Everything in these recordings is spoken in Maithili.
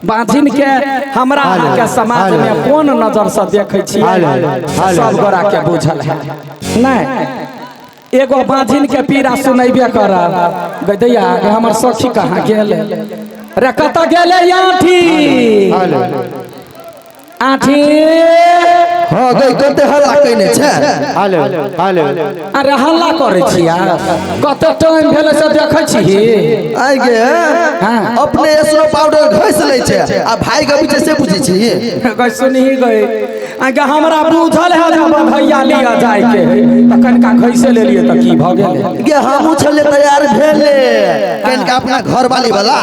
बाँझिन के हमरा अहाँके समाज में कोन नजर से देखै छियै सब गोरा के बुझल है नहीं। एगो बाँझिन के पीड़ा सुनैबे करब। गै दैया गे, हमर सखी कहाँ गेल रे? कतऽ गेलै आँठी? आँठी हाँ गई, कते हल्ला कइने छै? हेलो हेलो, अरे हल्ला करै छियै, कते टाइम भेलै से देखै छी। आइ गे। हाँ। अपने स्नो पाउडर घसि लै छै आ भाई के बीच से पूछै छी। गै सुनही गै, आगे हमरा बुझल है जे बधैया लिअ जायके है तऽ कनिका घैसे लेलियै तऽ की भऽ गेलै? गे हमहूँ छलियै तैयार भेले, कनिका अपना घरवाली वाला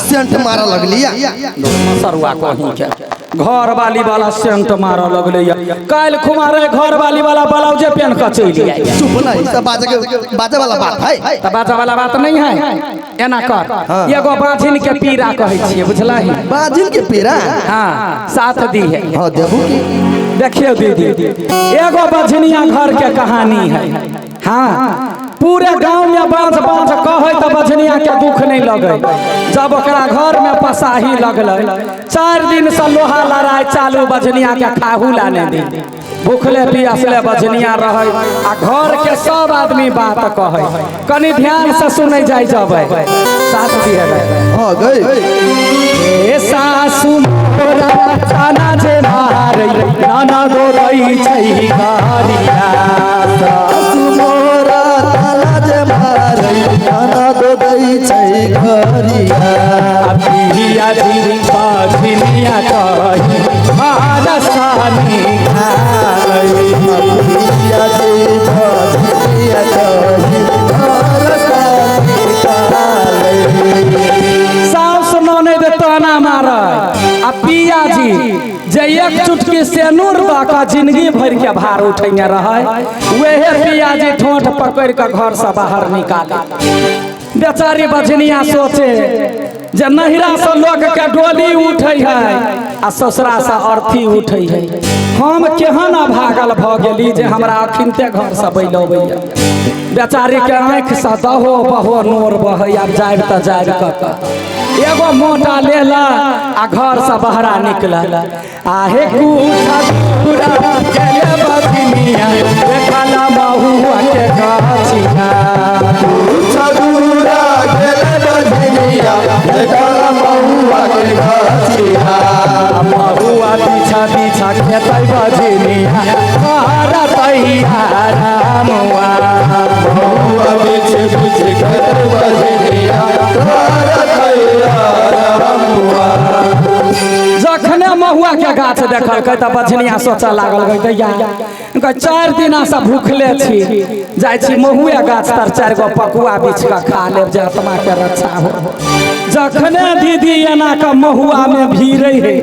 सेंट मारऽ लगलियै। मसरुआ कहीं के घरवाली वाला सेंट मारऽ लगलै। काल्हि खुमारे घरवाली वाला ब्लाउजे पेन कऽ चलि आइ। चुप ना, ई सब बाजे के बाजे वाला बात है? तऽ बाजऽ वाला बात नहीं है। एना कर, एगो बाँझिन के पीड़ा कहै छियै, बुझलही? बाजिन के पीड़ा? हाँ, साथ दी है। हाँ, देबू की। देखियो दीदी, एगो बझनिया घर के कहानी है। हाँ, पूरे गांव में बाँझ बाँझ कहे तो बझनिया के दुख नहीं लगे। जब ओकरा घर में पसाही लगल, 4 दिन से लोहा लड़ाई चालू, बझनिया के खाहू लाने दी, भूखले पियासले बझनिया रहे आ घर के सब आदमी बात कहे। कनी ध्यान से सुनै जाय जबै, साथ दिए। हाँ गई। ए सासु मोरा ताना जे मारै, नाना दो दै छै गारिया। सासु मोरा ताला जे मारै, नाना दो दै छै घरिया। पिया जी बाझिनिया कही मारा सानी खालै। पिया जी बजिया कही घर सानी कालै। साउस ननैद ताना मारै आ पिया जी जे एक चुटकी सेनूर दऽ कऽ जिंदगी भरि के भार उठेने रहै, वहे पिया जी ठोंठ पकड़ि कऽ घर से बाहर निकाले। बेचारी बझनिया सोचे जे नहिरा से लोग के डोली उठे है आ ससुरा से अर्थी उठे है, हम केहन अभागल भऽ गेली जे हमरा अखिनते घर से बैल अबैया। बेचारी के आँखि से दहो बहो नोर बहै। आब जायब तऽ जायब कतऽ? एगो मोटा लेला आ घर से बहरा निकलल। आहे कुछ दूरा गेले बजनिया, देखला महुआ के गाछिया। चदूरा गेल बजनिया, देखल महुआ के गाछिया। महुआ पीछा पीछा खेतै बजनिया, घर तैयार मुआ। महुआ पीछे पीछे खेत बजनिया, घर तैयार मुआ। जखने महुआ के गाछ देखलकै तऽ बझनिया सोचऽ लागल, गै दैया गै, 4 दिना से भूखले छी, जाइ छी महुए गाछ तर 4 गो पकुआ बिछ कऽ खा लेब जे आत्मा के रक्षा हो। जखने दीदी एना कऽ महुआ में भीड़े है,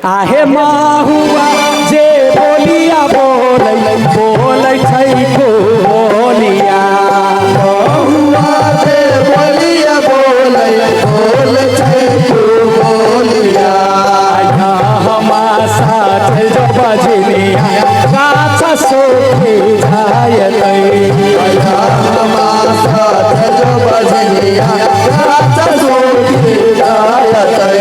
आहे महुआ जे बोलिया बोलै, बोलै छै कोलिया। महुआ जे बोलिया बोलै, बोल छै तू बोलिया। हमासा जो बजनिया, गाछ सूखी जायतै। हमासा जो बजनिया, गाछ सूखी जायतै।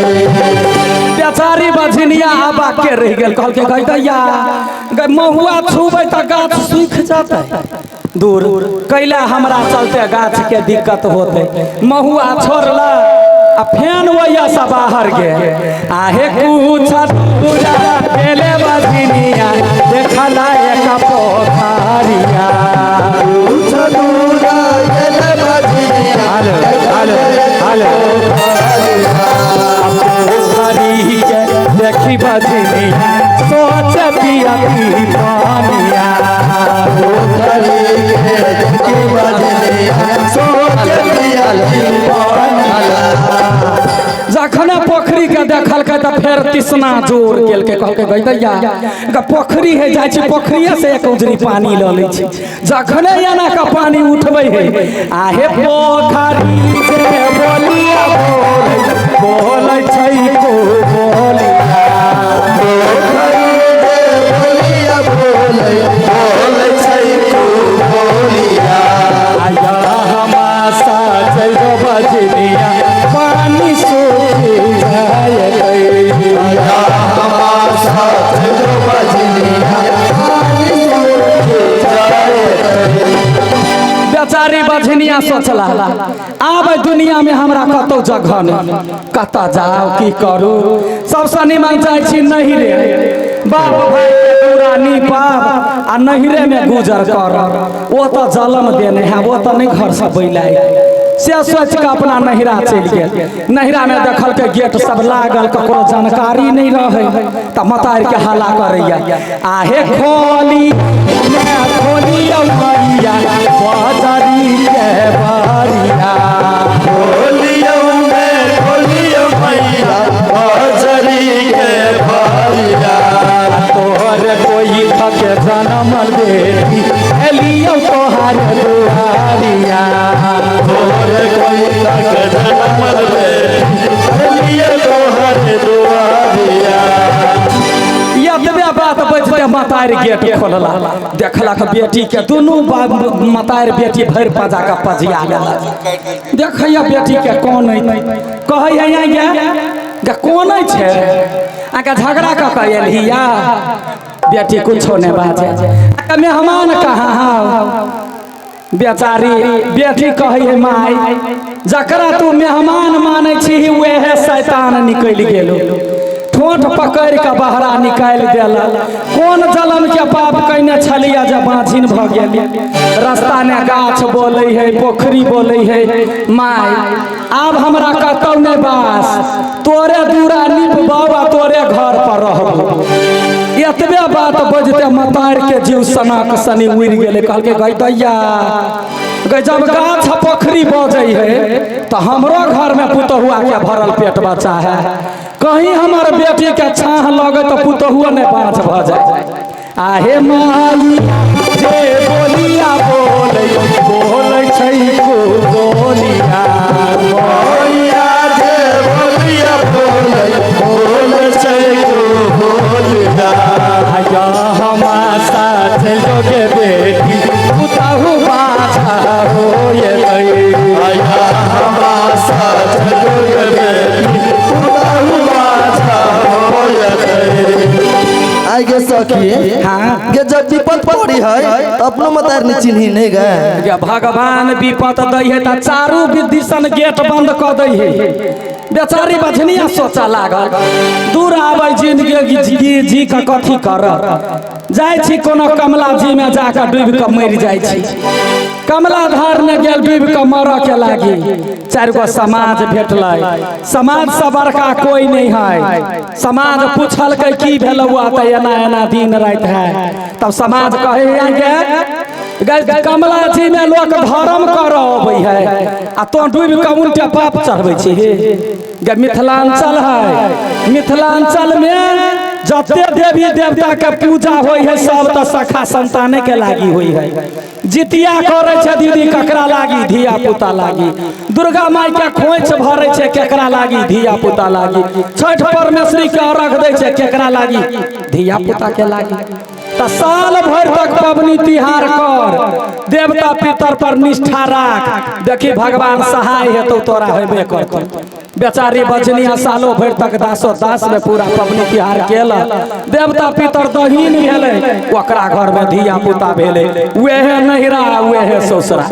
बेचारी बझनिया अबाक के रहि गेल। कहलकै, गै दैया गै, महुआ छुबै तऽ गाछ सूखि जेतै, दूर कैला हमरा चलते गाछ के दिक्कत होतै। महुआ छोड़ला आ फेन ओहिया से बाहर गेल। आहे कुछ दूरा गेले बझनिया, देखला एक पोखरिया। चदूरा गेल बजनिया, हेलो हेलो हेलो। पोखरी के देखी बझनिया सोच पिया पी पानिया। पोखरी के देखी बजनिया, सोच पिया पानिया। जखने पोखरी के देखलकै तऽ फेर तिसना जोर केलकै। कहलकै, गै दैया गे, पोखरी है, जाइ छी पोखरिये से एक उजरी पानी लऽ लै छी। जखने एना कऽ पानी उठबै है, आहे पोखरी जे बोलिया बोलै, बोलै छै को बोलिया। पोखरी जे बोलिया बोलै, बोल छै तू बोलिया। आया हमासा जय बजनिया, पानी सूखी जायतै। सोचला आब एहि दुनिया में हमरा कतौ जगह नहीं, कतऽ जाओ की करू, सबसँ निमन जाइ छी नहिरे, बाप भाई के पूरा निपाब आ नहिरे में गुजर कर, ओ तऽ जलम देने है, वो तऽ नहीं घर से बैलाय। से सोच के अपना नहिरा चलि गेल। नहिरा में देखल के गेट सब लागल, ककरो जानकारी नहीं रहे, तऽ मतार के हल्ला करैया, आहे खोली ने खोली मैया बजरी के बरिया, खोलियो में खोलियो मैया बजरी के बरिया, तोहर कोई थक जनम बेटी एलियो तोहर दुआरिया, तोहर कोई तक जनमल बेटी एलियो तोहर दुआरिया। एतबे बात बजते मतार गेट खोलला, देखलक बेटी के दुनू मतार बेटी भरि पजा के पजिया गेलक। देखैया बेटी के कोन कहै है गे कोन छै, आके झगड़ा कऽ के एलहिया, बेटी कुछो नहीं बाजे, मेहमान कहाँ हौ? बेचारी बेटी कहै है माई जकरा तू मेहमान मानै छी वएह शैतान निकलि गेलो, ठोंठ पकड़ि के बहरा निकालि देलक। कोन जलम के पाप कयने छलिया जे बाँझिन भऽ गेल। रास्ता ने गाछ बोलै है, पोखरी बोलै है, माई आब हमरा कतौ नहि बास, तोरे दूरा निपबौ आ तोरे घर पर रहबौ। एतबे बात बजते मतार के जीव सनाक सनी उड़ि गेलै। कहलकै गै दैया गै जब गाछ पोखरी बजै है तऽ हमरो घर में पुतहुआ के भरल पेट बच्चा है, कहीं हमर बेटी के छाह लगे तऽ पुतहुआ नहि बाँझ भऽ जाय। आहे माई जे बोलिया बोलै बोलै छै बोलिया, मैया जे बोलिया बोलै बोलै छै बोलिया, आया हमा साथ जोगे बेटी पुतहु बाँझ होयतै, आया हमा साथ जोगे बेटी पुतहु बाँझ होयतै। आई गे सखी हाँ। गे जब विपद पड़ी है तो अपनो मतार नहीं चिन्ही नहीं गए। गे भगवान विपद दै है तऽ चारू दिसन गेट बंद कऽ दै है। बेचारी बझनिया सोचऽ लागल, दूर आबै जिंदगी जी के कथी करब, जाइ छी कोनो कमला जी में जाकऽ डूबि कऽ मरि जाइ छी। कमला धार में गेल डूबि कऽ मरऽ के लागी, चारि गो समाज भेटलै, समाज से बड़का कोई नहीं है। समाज पूछलकै की भेलौआ तऽ एना एना दिन राति है, तब समाज कहै गे कमला जी में लोक धर्म करऽ अबै है आ तो डूबि कऽ उल्टे पाप चढ़बै छी। गे मिथिलांचल है, मिथिलांचल में जते देवी देवता के पूजा होइ है सब तऽ सखा संताने के लागी होइ है। जितिया करै छै दीदी ककरा लागी, धिया पुता लागी। दुर्गा माई के खोइछ भरै छै केकरा लागी, धिया पुता लागी। छठ परमेश्वरी के अर्घ दै छै केकरा लागी, धिया पुता के लागी। तऽ साल भरि तक पबनी तिहार कर, देवता पितर पर निष्ठा राख, देखी भगवान सहाय हेतौ तोरा हेबे करतौ। बेचारी बचनिया सालो भरि तक दासो दास में पूरा पबनी तिहार केलक, देवता पितर दहीन भेलै, ओकरा घर में धिया पुता भेलै, वेहे नहिरा वेहे ससुरा।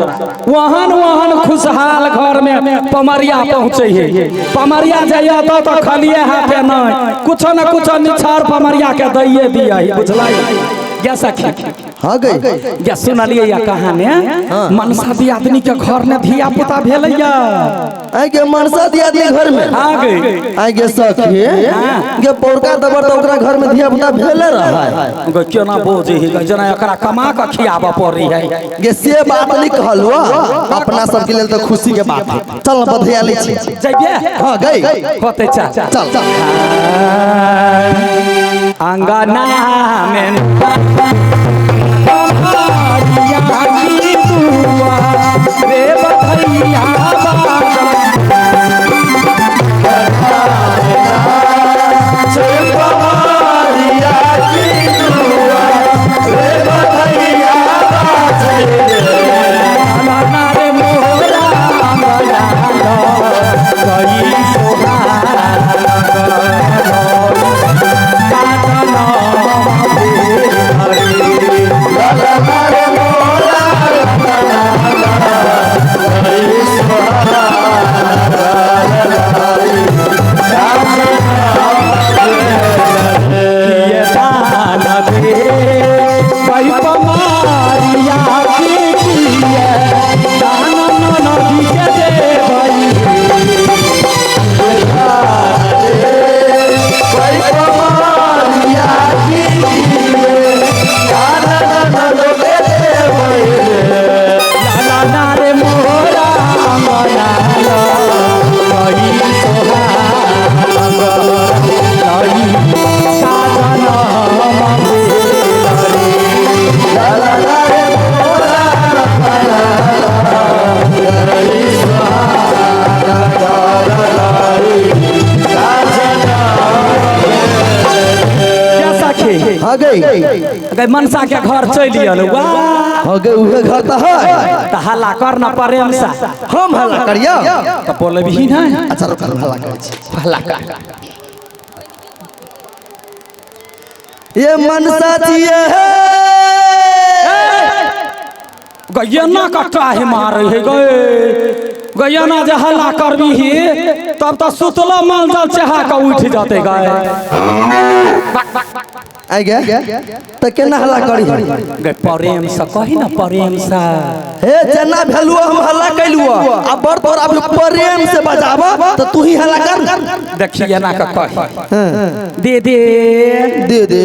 वहन वहन खुशहाल घर में पमरिया पहुँचे है। पमरिया जाइए तो खलिए हाथे नहीं, कुछो न कुछो निछार पमरिया के दैये दिया, बुझलाई गे सखी? हाँ गई गे सुनलिए या कहानी? मनसा दियादनी के घर में धिया पुता भेलैया। आई गे मनसा दियादनी घर में? हाँ गई। आई गे सखी गे पौरका दबर तो ओकरा घर में धिया पुता भेले रहा है। गे केना बोझे है जना एकरा कमा के खियाबऽ पड़ी है। गे से बात नहीं कहलुआ, अपना सब के लेल तो खुशी के बात है। चल बधिया ले छी जइबे? हाँ गई होते चल चल। अंगना में की दुआ रे बधैया बाजा, की दुआ रे बधैया बाजा, रे मोरा अंगना गई सोहाग। हाँ गई। गई मनसा के घर चलि गेल वाह। हाँ गई उहे घर त है। त हल्ला कर ना प्रेम से। हम हल्ला करियो त बोलबही ना। अच्छा रुक हल्ला करै छी। हल्ला कर। ये मनसा छियै गैना कट्टा ही मारे है गए गैना जे हल्ला करबी ही तब तो सुतलो माल चहा के उठ जाते गए। आई गए त केना हल्ला करी गए प्रेम से कही ना प्रेम से। हे जना भेलुआ हम हल्ला कैलुआ आ बड़ तोर अब प्रेम से बजाब त तू ही हल्ला कर। देखिए ना का कही दीदी दीदी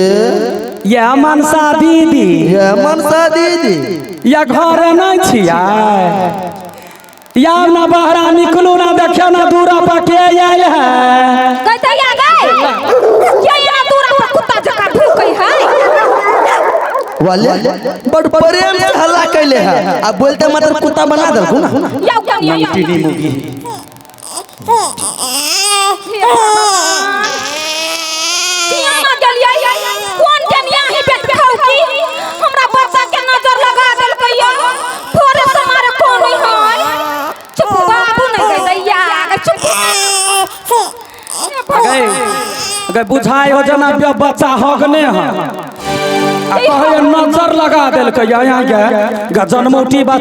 ये मनसा दीदी ये मनसा दीदी या घर नहीं छिया या ना बहरा निकलू ना देखियो ना दूरा पर के आयल है। कहते या गए के ना दूरा पर कुत्ता जका भूकै है वाले बड़ प्रेम से हल्ला कैले है आ बोलते मतलब कुत्ता बना देलकू ना। या या नंटिनी मुगी किया गेलियै कोन केनिया ही बेट खाउ की हमरा बच्चा के नजर लगा देलकै यो थोड़े से मारे कोन है। चुप बाबू नहीं गई दैया चुप गए गए बुझाइ हो जना बच्चा हगने है आ कहे नजर लगा देलकै यहाँ के जन्मौटी बच्चा।